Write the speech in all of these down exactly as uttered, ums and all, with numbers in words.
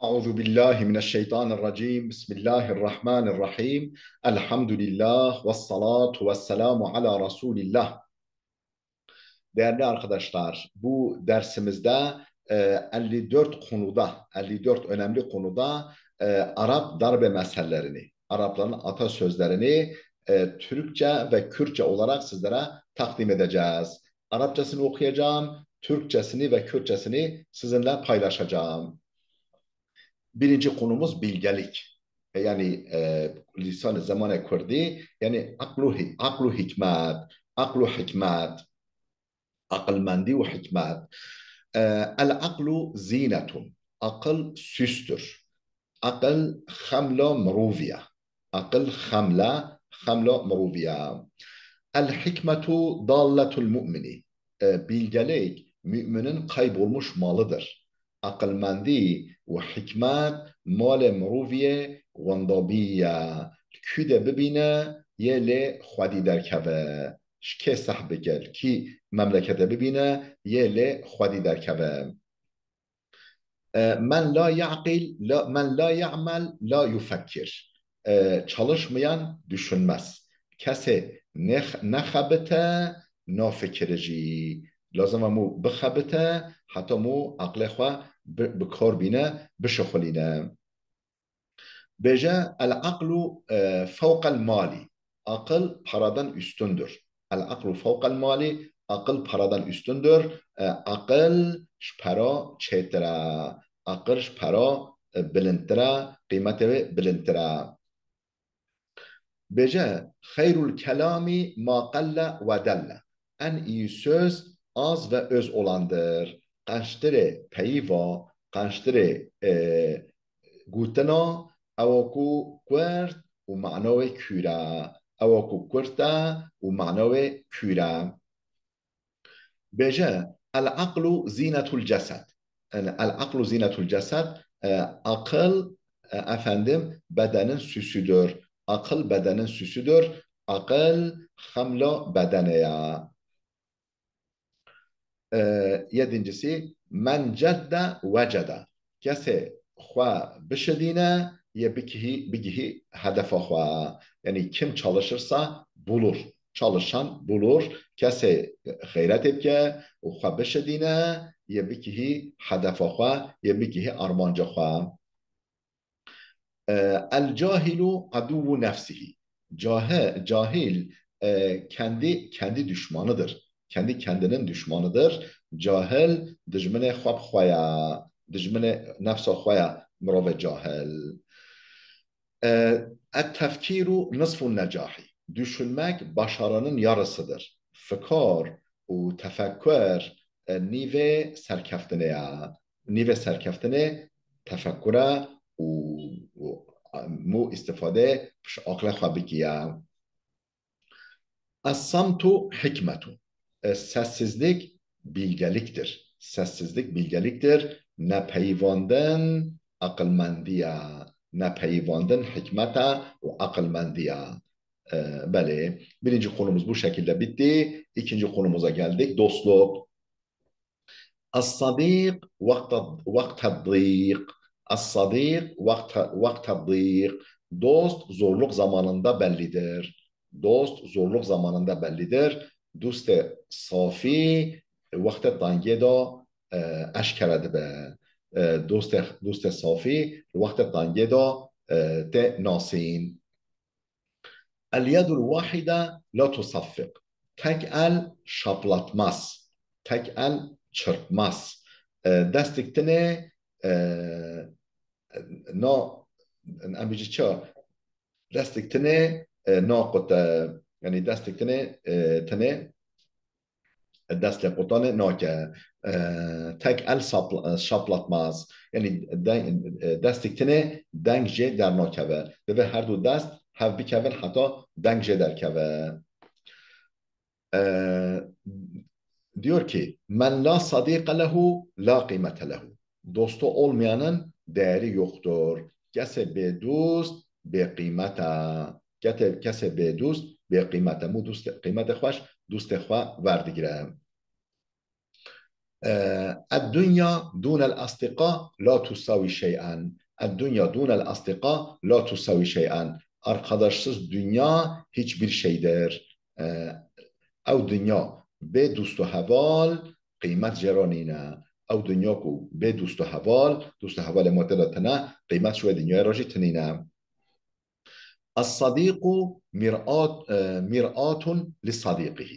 Euzu billahi mineşşeytanirracim. Bismillahirrahmanirrahim. Elhamdülillah ve salatu ve selamu ala Resulillah. Değerli arkadaşlar, bu dersimizde, e, elli dört konuda, elli dört önemli konuda, e, Arap darbe mesellerini, Arapların atasözlerini, e, Türkçe ve Kürtçe olarak sizlere takdim edeceğiz. Arapçasını okuyacağım, Türkçesini ve Kürtçesini sizinle paylaşacağım. Birinci konumuz bilgelik. E, yani, e, lisan-ı zamane Kürdi, yani aklu hi-, aklu hikmet, aklu hikmet, akılmendi ve hikmet. E, el aklu zinetun, akıl süstür. Akıl xemla miroviye. Akıl xemla, xemla miroviye. El hikmetu dalletul mu'mini. E, bilgelik müminin kaybolmuş malıdır. Akılmendi ve hikmet malê miroviyê wendabî ye. Kü de bibîne, yê lê xwedî derkeve. Ji kê seh bike, li kî memlekete bibîne, yê lê xwedî derkeve. E, men la yaqil, la, men la ya'mel, la yufekkir. E, çalışmayan düşünmez. Kesê nex-, nexebite, nafikire jî. Lazim e mû bixebite, heta mû aqlê xwe bi, bi kar bîne, bişixulîne. Bêje, el aqlu, e, fewqel mali. Akıl paradan üstündür. El aqlu fewqel mali, akıl paradan üstündür. E, akıl ji para çêtir e. Akıl ji para, e, bilindtir e, qîmetê wê bilindtir e. Bêje, xeyrul kelami ma qelle ve delle. En iyi söz az ve öz olandır. Qençtirê peyiva, qençtirê, e, gotina, ewa ku kurt û mana wê kûr e. Ewa ku kurt e û mana wê kûr e. Bêje, el aqlu zînetul cesed. Yani, el aqlu zînetul cesed, e, akıl, e, efendim, bedenin süsüdür. Akıl bedenin süsüdür. Akıl xemla bedenê ya. E, yedincisi, men cedde vecede. Kesê xwe bişidîne, yê bikihî, bigihî hedefa xwe. Yani kim çalışırsa bulur. Çalışan bulur. Kesê xeyretê bike û xwe bişidîne, yê bikihî hedefa xwe, yê bikihî armanca xwe. E, el cahilu aduwu nefsihi. Cahe-, cahil, e, kendi, kendi düşmanıdır. Kendi kendinin düşmanıdır. Cahil dijminê xwe bi xwe ya, dijminê nefsa xwe ya mirovê cahil. E, et tefkîru nisfu necahi. Düşünmek başarının yarısıdır. Fikar û tefekkur, e, nîvê serkeftinê ya. Nîvê serkeftinê tefekkur e û, û mû îstifade ji aqlê xwe bikiye. Es-samtu hikmetu. E, sessizlik bilgeliktir. Sessizlik bilgeliktir. Nepeyivandin aqilmendiye. Nepeyivandin hikmete û aqilmendiye. E, belê. Birinci konumuz bu şekilde bitti. İkinci konumuza geldik. Dostluk. Es-sadîq waqte, waqte dîq. Es-sadîq waqte, waqte dîq. Dost zorluk zamanında bellidir. Dost zorluk zamanında bellidir. Dostê safî wextê tangiyê de, e, eşkere dibe. E, dostê, dostê safî wextê tangiyê de, e, tê nasîn. El yedul wahide la tusaffik. Tek el şaplatmaz. Tek el çırpmaz. E, destik tinê, e, na, em bêjî çi? Destik tinê, e, naqute. Yani destik tinê, e, tinê dest lê qutanê nake. E, tek el sapla-, şaplatmaz. Yani de, e, destik tinê deng jê dernakeve. Divê her du dest hev bikevin heta deng jê derkeve. E, diyor ki, men la sadîqe lehu la qîmete lehu. Dostu olmayanın değeri yoktur. Kesê bêdost bêqîmet e. Kete-, kesê bêdost bêqîmet e. Mû dost qîmetê xwe ji dostê xwe verdigire. E, الدنيا دون الأصدقاء لا تساوي شيئا. الدنيا دون الأصدقاء لا تساوي شيئا. Arkadaşsız dünya hiçbir şeydir. E, ew dinya bê dost û heval qîmet jê re nîne. Ew dinya ku bê dost û heval, dost û hevalê ma tê de tine, qîmet ji wê dinyayê re jî tinîne. الصديق مرآة، e, مرآة لصديقه.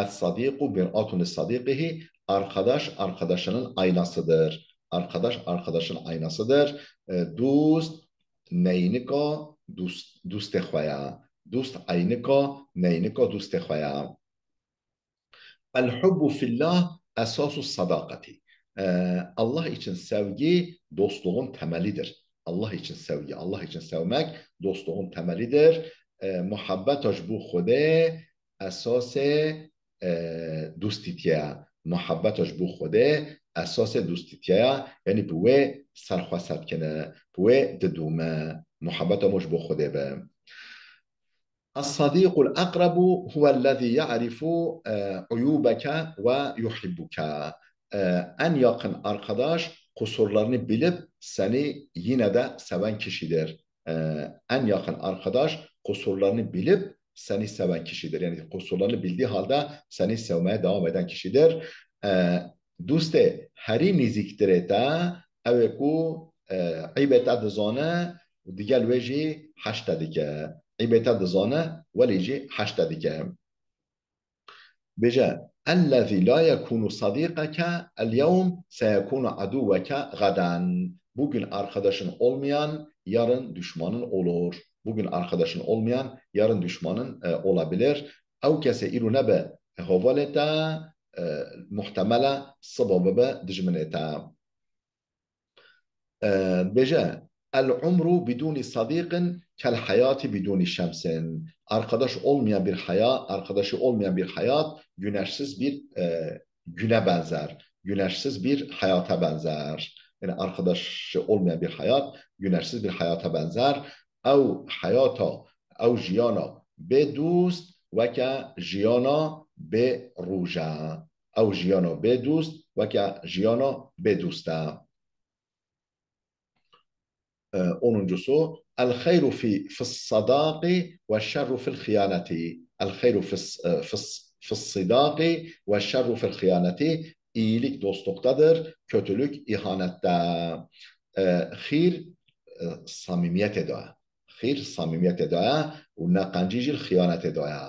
الصديق مرآة لصديقه. Arkadaş, arkadaşının aynasıdır. Arkadaş, arkadaşın aynasıdır. E, dost, neynika dost, dostê xwe ya. Dost, eynika neynika dostê xwe ya. الحب في الله أساس الصداقة. Ee, Allah için sevgi dostluğun temelidir. Allah için sevgi, Allah için sevmek dostluğun temelidir. Ee, muhabbeta ji bo Xwedê esasê, e, dostîtiye. Muhabbeta ji bo Xwedê esasê dostîtiye. Yani bi wê serxwe sedkine, bi wê didome. Muhabbeta me ji bo Xwedê be. الصديق الأقرب هو الذي يعرف، e, عيوبك ويحبك. E, en yakın arkadaş kusurlarını bilip seni yine de seven kişidir. E, en yakın arkadaş kusurlarını bilip seni seven kişidir. Yani kusurlarını bildiği halde seni sevmeye devam eden kişidir. E, dostê herî nêzîktirê te, ew ê ku, e, eybê te dizane, û digel wê jî heşte dike. Eybê te dizane, welê jî heşte dike. Bêje, الذي لا يكون صديقك اليوم سيكون عدوك غدا. Bugün arkadaşın olmayan yarın düşmanın olur. Bugün arkadaşın olmayan yarın düşmanın, e, olabilir. Ew kesê îro nebe hevalê te, e, muhtemele siba bibe dijminê te. E, bêje, العمر بدون صديق كالحياة بدون شمس. Arkadaş olmayan bir hayat, arkadaşı olmayan bir hayat güneşsiz bir, e, güne benzer. Güneşsiz bir hayata benzer. Yani arkadaşı olmayan bir hayat güneşsiz bir hayata benzer. Ew hayata, ew jiyana bê dost weke jiyana bê roj e. Ew jiyana bê dost weke jiyana bê dost e. E, onuncusu, الخير في، في الصداق والشر في الخيانة. الخير في الص-، e, في الص-، في الصداق والشر في الخيانة. İyilik dostluktadır, kötülük ihanette. E, xîr, e, samimiyetê de ye. Xîr samimiyetê de ye û neqencî jî li xiyanetê de ye.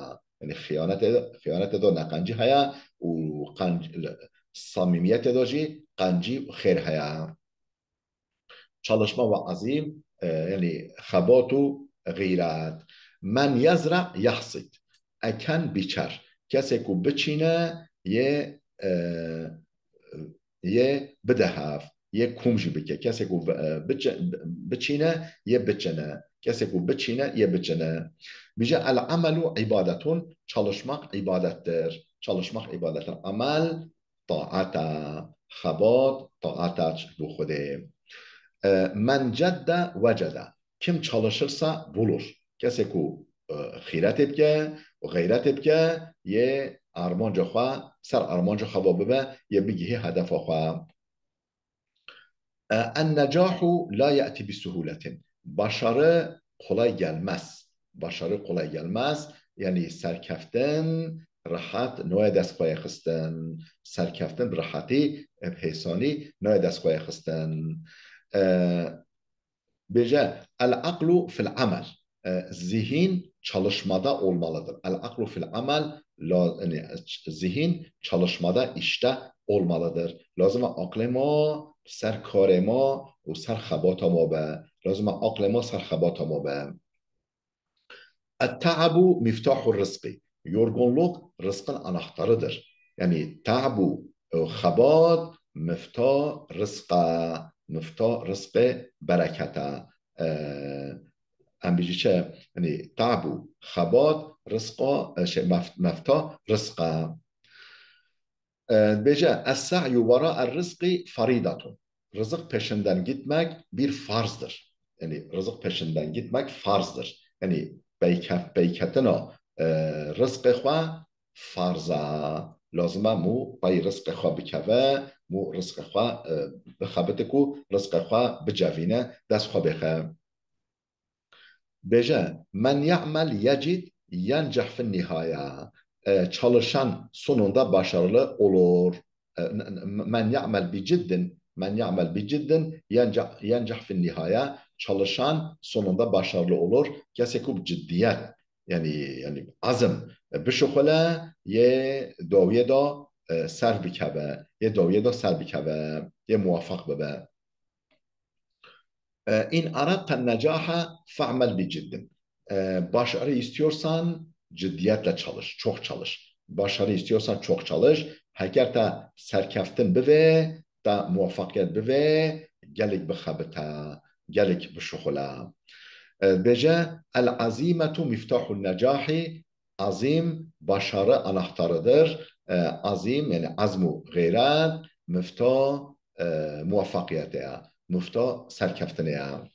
Yani xiyanetê, xiyanetê de neqencî heye û qenc-, samimiyetê de jî qencî û xêr heye. Çalışma ve azim, e, yani xebat û xîret. من يزرع يحصد. Eken biçer. Kesê ku biçîne yê, e, yê bide hev, yê kom jî bike. Kesê ku bi-, e, biçe-, biçîne yê biçine. Kesê ku biçîne yê biçine. Bêje, العمل عبادة, çalışmak ibadettir. Çalışmak ibadettir. Amel taat e, xebat taat e ji bo Xwedê. E, من جد وجد. Kim çalışırsa bulur. Kesê ku, e, xîretê bike û xeyretê bike, yê armanca xwe, ser armanca xwe va bibe, yê bigihê hedefa xwe. E, النجاح لا يأتي بسهولة. Başarı kolay gelmez. Başarı kolay gelmez. Yani serkeftin rehat nayê dest xwe yê xistin. Serkeftin bi rehatî, e, bi hêsanî nayê dest xwe yê xistin. E, bêje, العقل في العمل. E, zihin çalışmada olmalıdır. العقل في العمل, la-, yani, ç-, zihin çalışmada, işte olmalıdır. Lazim e aqlê ma ser karê ma û ser xebata ma be. Lazim e aqlê ma ser xebata ma be. التعب مفتاح الرزق. Yorgunluk rızkın anahtarıdır. Yani tabu, e, xebat, mifta rizqa, mifta rizqê bereketa. E, em bijî çi? Yani tabu, xebat, rizqa, e, şey, mef-, mefta rizqa. E, bêje, السعي وراء الرزق فريضة. Rızık peşinden gitmek bir farzdır. Yani rızık peşinden gitmek farzdır. Yani peyke-, peyketina, e, rizqê xwe farz e. Lazim e mû pey rizqê xwe bikeve, mû rizqê xwe, e, bixebite ku rizqê xwe bicevîne, dest xwe bêxe. Bêje, "Men ya'mel yecid yencih fin nihaya." E, çalışan sonunda başarılı olur. E, n-, n-, "Men ya'mel bi ciddin, men ya'mel bi ciddin yencih, yencih fin nihaya." Çalışan sonunda başarılı olur. Kesê ku bi ciddiyet, yani, yani azim, e, bişuxule, yê dawiyê de, e, ser bikeve, yê dawiyê de ser bikeve, yê muwafaq bibe. E, "In aradten necaha fa'mel bi ciddin." E, başarı istiyorsan ciddiyetle çalış, çok çalış. Başarı istiyorsan çok çalış. Heger te serkeftin bibe, te muvaffakiyet bibe, gelek bixebite, gelek bişuxule. E, bêje, "El azimetu miftahun necahi." Azim başarı anahtarıdır. E, azim, yani azm û xeyret, mifta, e, muvaffakiyete ya, mifta serkeftinê ya.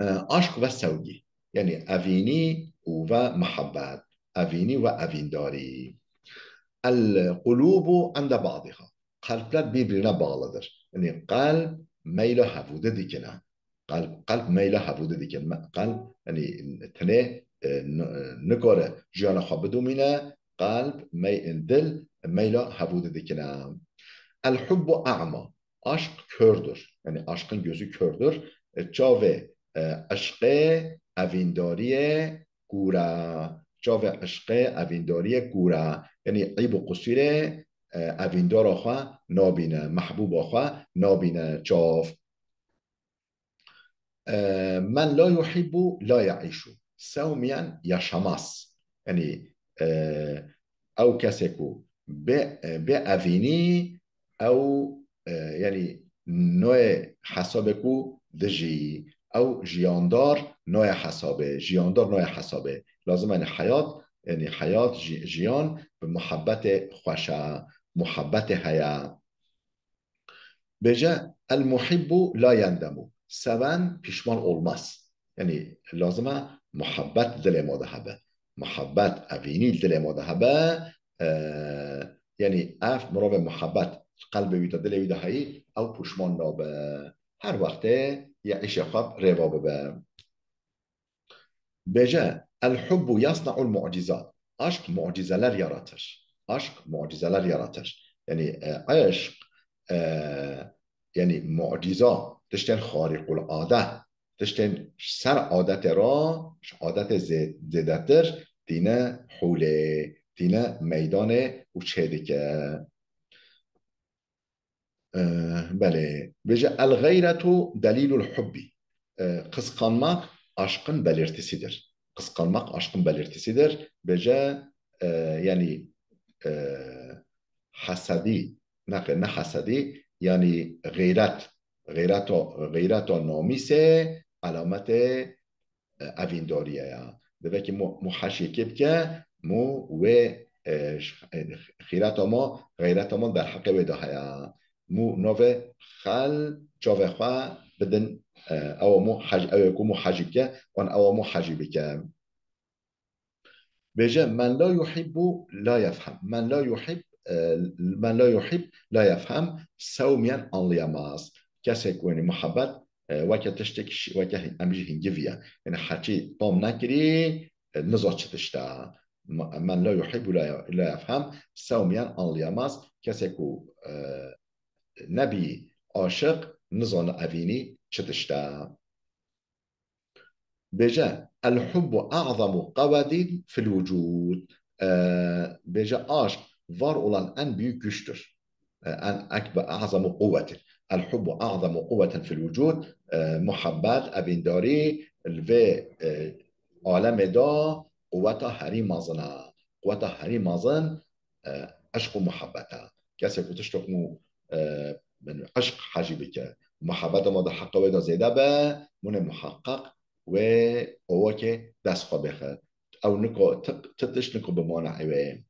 E, aşk ve sevgi, yani evînî û ve muhabbet, evînî ve evîndarî. "El kulubu inde ba'diha." Kalpler birbirine bağlıdır. Yani kalp meyla hevûde dikine. Kalp, kalp meyla hevûde dike. Me-, kalp, yani, tenê, e, n-, e, nikare jiyana xwe bidomîne, kalp, mey-, dil meyla hevûde dikine. "El hubbu a'ma." Aşk kördür. Yani aşkın gözü kördür. E, çavê, e, eşqê, evîndariyê, kûra. Çavê eşqê, evîndariyê kûra. Yani eyb û qusûrê, e, evîndara xwe nabîne, mehbûba xwe nabîne çav. E, "Men la yuhibbu la yaîşu." Sevmeyen yaşamaz. Yani, e, ew kesê ku bê, e, bê evînî, ew, e, yani noyê hesabê ku dijî, ew jiyandar noyê hesabê, jiyandar noyê hesabê. Lazim yani heyat, yani heyat, ji-, jiyan bi muhabbetê xweş e, muhabbetê heye. Bêje, "El muhibbu la yendemu." Seven pişman olmaz. Yani lazim e muhabbet dilê ma de hebe. Muhabbet, evînî dilê ma de hebe. E, yani ev mirovê muhabbet qelbê wî de, dilê wî de heyî, ew pişman nabe. Her wextê yê îşê xwe rêva bibe. Bêje, "El hubbu yasna'ul mu'cizat." Aşk mucizeler yaratır. Aşk mucizeler yaratır. Yani, e, aşk, e, yani muciza, tiştên xariqul ade, tiştên ser adetê ra, ji adetê zê-, zêdetir, tîne hûlê, tîne meydanê û çêdike. Ee, belê. Bêje, "El gayretu delilul hubbi." Ee, kıskanmak aşkın belirtisidir. Kıskanmak aşkın belirtisidir. Bêje, e, yani, e, hasedî, ne, ne hasedî, yani gayret, gayreto, gayreto namîsê, alametê e, evîndarî ye ya. Divê ki mû, mû hejîkê bike, mû wê, e, ş-, e, xîreta ma, xeyreta ma derheqê wê de heye. Mû navê xel çavê xwe bidin, e, ewa mû hej-, ew ê ku mû hejî bike, wan ewa mû hejî bike. Bêje, "Men la yuhibbu la yefhem." Men la yuhib, e, "Men la yuhib la yefhem." Sewmiyen anlayamaz. Kesê ku, yani, muhabbet, e, weke tiştek şi-, weke hin-, em jî hingivî ye. Yani, heçî tam nekirî, e, niza çi tişt e. Ma-, "Men la yuhibbu la ye-, la yefhem." Sewmiyen anlayamaz. Kesê ku, e, nebî aşiq, nizane evînî çi tişt e. Bêje, "El hubbu a'zamu quwwetin fil wucud." E, bêje, aşk var olan en büyük güçtür. E, en ekbe, a'zamu quwwetin. "El hubbu a'zamu quwwetin fil wucud." E, muhabbet, evîndarî, li vê, e, alemê de quwweta herî mezin e. Quwweta herî mezin, e, eşq û muhabbet e. Kesê ku tiştek mû, e, min eşq hejî bike, muhabbeta ma di heqa wê de zêde be, mûnê muheqeq wê ovakê dest xwe bêxe. Ew niko ti, ti tişt niko bi maneê wê.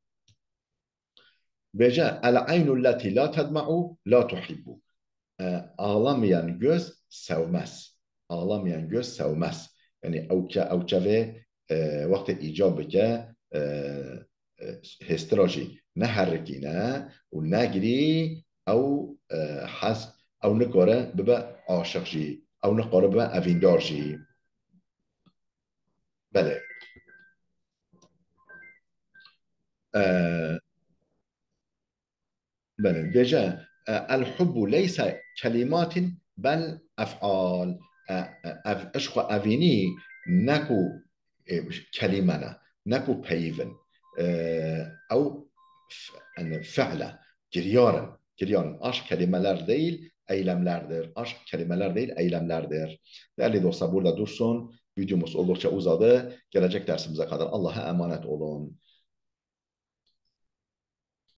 Bêje, "El eynu lletî la tedme'u la tuhibbu." E, ağlamayan göz sevmez. Ağlamayan göz sevmez. Yani ew ke-, ew çavê, e, wextê îcab bike, e, e, hêstira jî ne herikî ne û ne girî ew, e, hez, ew nikare bibe aşiq jî, ew nikare bibe evîndar jî. Belê. E, belê, dêje, e, "El hubbu leyse kelimatin bel ef'al." E, e, ev, eşq û evînî ne ku, e, kelîme ne, ne ku peyv in. E, ew f-, yani fi'l e, kiryar in, kiryar in. Aşk kelimeler değil, eylemlerdir. Aşk kelimeler değil, eylemlerdir. Değerli dostlar, burada dursun. Videomuz oldukça uzadı. Gelecek dersimize kadar Allah'a emanet olun.